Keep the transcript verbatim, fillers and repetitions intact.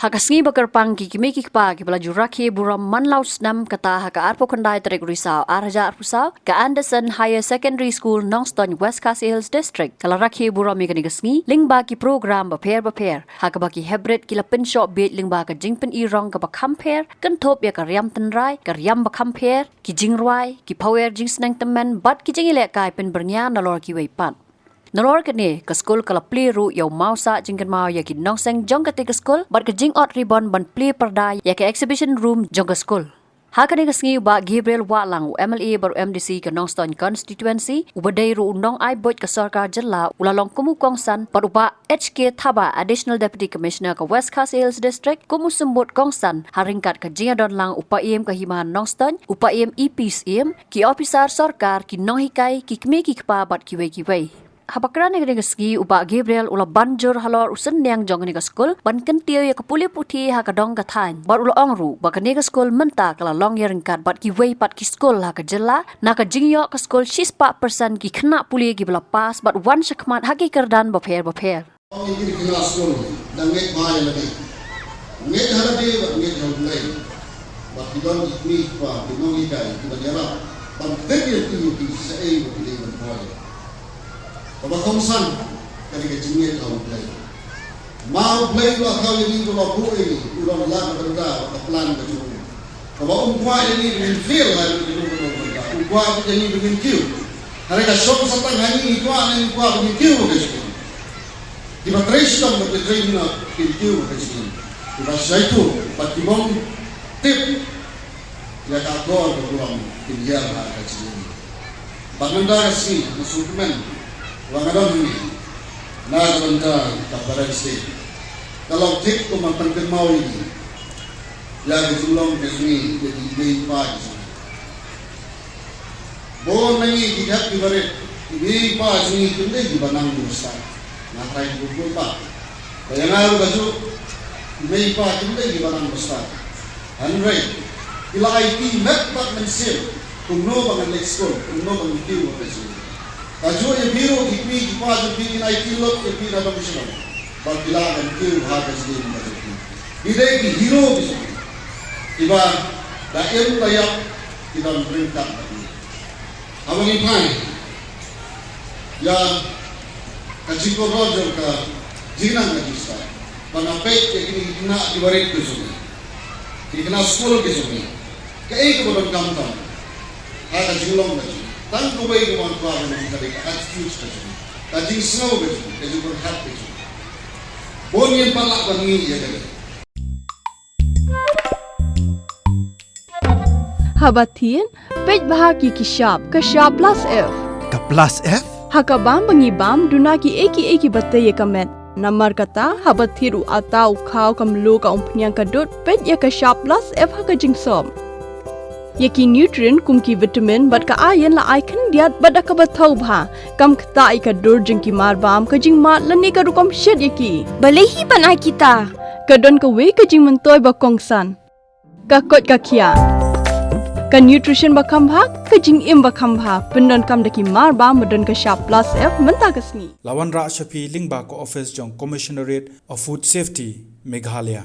Ha ka sngi ba kyrpang, ki kmie ki kpa kiba la ju rakhe burom man la u snem, kata ha ka arphew khyndai tarik Risaw ar hajar arphew saw, ka Anderson Higher Secondary School, Nongstoiñ, West Khasi Hills District, ka la rakhe burom ïa kane ka sngi lyngba ki program bapher bapher, ha kaba ki heprit ki la pynshoh bieit lyngba ka jingpyni rong kaba kham pher, kynthup ïa ka riam tynrai, ka riam ba kham pher, ki jingrwai, ki phawer jingsneng tymmen bad ki jingïalehkai pynbyrngia nalor kiwei pat. Nalor kane, ka skul ka la plie ruh ïa u mawsah jingkynmaw ïa ki nongseng jong katei ka skul bad ka jingot ribon ban plie pyrda ïa ka exhibition room jong ka skul. Ha kane ka sngi, u Bah Gabriel Wahlang, u M L A bad u M D C ka Nongstoiñ Constituency, uba dei ruh u nongai buit ka sorkar jylla, u la long kum u kongsan, bad u Bah H K Thabah, Additional Deputy Commissioner ka West Khasi Hills District, kum u symbud kongsan ha ryngkat ka jingïadonlang u Paiem ka Hima Nongstoiñ, u Paiem E P Syiem, ki ophisar sorkar, ki nonghikai, ki kmie ki kpa bad kiwei kiwei. Haba kren ha kane ka sngi, u Bah Gabriel u la ban jur halor u synñiang jong kane ka skul ban kyntiew ïa ka pule puthi ha ka dong ka thaiñ bad u la ong ruh ba kane ka skul mynta ka la long ïaryngkat bad kiwei pat ki skul ha ka jylla, na ka jingïoh ka skul shispah persen ki khynnah pule kiba la pass bad wan shakhmat ha ki kyrdan bapher bapher. Ong ïa kine ki khynnah skul, da ngeit bha ïa lade. Ngeit ha lade bad ngeit ha U Blei. Bad ki don ki kmie ki kpa, ki nonghikai kiban ïarap ban tip ïa ki, ïa ki shaei ba ki dei ban poi. Kaba kongsan ka dei ka jingngeit ha U Blei. Ma U Blei u la thaw ïa ngi, u la buh ïa ngi, u la leh ka bynta bad ka plan ka jong u. Kaba um kwah ïa ngi ba ngin fail ha kano kano ka bynta. U kwah ïa ngi ba ngin kiew. Hynrei ka shong sa tang ha ngi, ngi kwah ne ym kwah, ba ngin kiew ha ka jingim. Kiba trei shitom bad kiba trei minot kin kiew ha ka jingim. Kiba shai thuh bad kibym tip ïa ka akor ka burom kin hiar ha ka jingim. Bad mynta ka sngi, nga sngewkmen ba nga don hangne na ka bynta ka Parents' Day. Ka long thik kum ban pynkynmaw ïa ngi ïa ka jinglong ka jong ngi ïa ki mei pa ki jong ngi. Bun na ngi ki hep kiba rit, ki mei pa jong ngi kim dei kiba nang ba stad. Nga tharai ki bun bun pat. Ba ïa nga ruh kajuh, ki mei pa kim dei kiba nang ba stad. Hynrei ki la aiti met bad mynsiem kumno ba ngan leit skul, kumno ba ngan kiew ha ka jingim. Kajuh ïa phi ruh ki kmie ki kpa jong phi kin aiti lut ïa phi na dong shnong ba phi lah ban kiew ha ka jingim ka jong phi. Ki dei ki hero ki jong phi, kiba da im da ïap ki don ryngkat bad ngi. Haba ngi phai ïa ka jingkordor jong ka jingnang ka jingstad, ba nga peit ïa kine ki khynnah kiba rit ki jong ngi, ki khynnah skul ki jong ngi, kaei kaba donkam tam ha ka jinglong ka jong ngi. Tang kawei kaba nga kwah ban ong ka dei ka attitude ka jong ngi, ka jingsngew ka jong ngi, ka jingpyrkhat ka jong ngi. Bun ngin pat lah ban ngi ïa kane. Haba thied, peit bha ki ki shap, ka shap plus F. Ka plus F? Ha ka bam ba ngi bam, duna kiei kiei kiba tei ïa ka met. Namar kata, haba thied u atta, u khaw, ka mluh, ka umphniang, ka dud, peit ïa ka shap plus F ha ka jingsop. Ïa ki nutrient kum ki vitamin bad ka iron la ai khyndiat bad da kaba thaw bha. Kam ktah ïa ka dur jong ki mar bam, ka jingmad lane ka rukom shet ïa ki. Balei hi ban ai kita? Ka don kawei ka jingmyntoi ba kongsan. Ka koit ka khiah. Ka nutrition ba kham bha, ka jingim ba kham bha. Pyndonkam da ki mar bam ba don ka shap plus F mynta ka sngi. La wanrah sha phi lyngba ka office jong Commissionerate of Food Safety, Meghalaya.